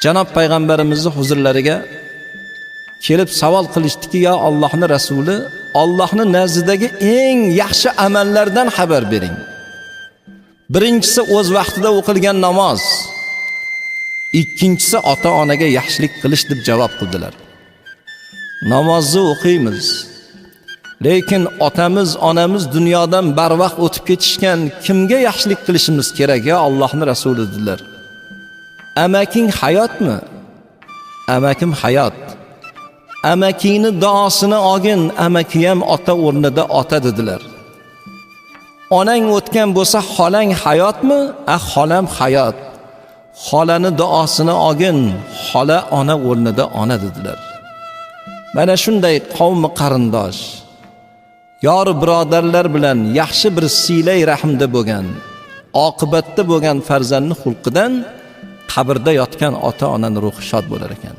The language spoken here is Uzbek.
Janob payg'ambarimizni huzurlariga kelib savol qilishdiki, yo Allohning rasuli, Allohning nazdidagi eng yaxshi amallardan xabar bering. Birinchisi o'z vaqtida o'qilgan namoz, ikkinchisi ota-onaga yaxshilik qilish deb javob qildilar. Namozni o'qiymiz, lekin otamiz, onamiz dunyodan barvaqt o'tib ketishgan, kimga yaxshilik qilishimiz kerak, ya Allohning rasuli dedilar. Amaking hayotmi? Amakim hayot. Amakingni duosini olgin, amaki ham ota o'rnida ota dedilar. Onang o'tgan bo'lsa, xolang hayotmi? A, xolam hayot. Xolani duosini olgin, xola ona o'rnida ona dedilar. Mana shunday qavmi qarindosh, yor birodarlar bilan yaxshi bir siylay rahmda bo'lgan, oqibatda bo'lgan farzandni xulqidan qabrda yotgan ota-onani ruhi shod bo'lar ekan.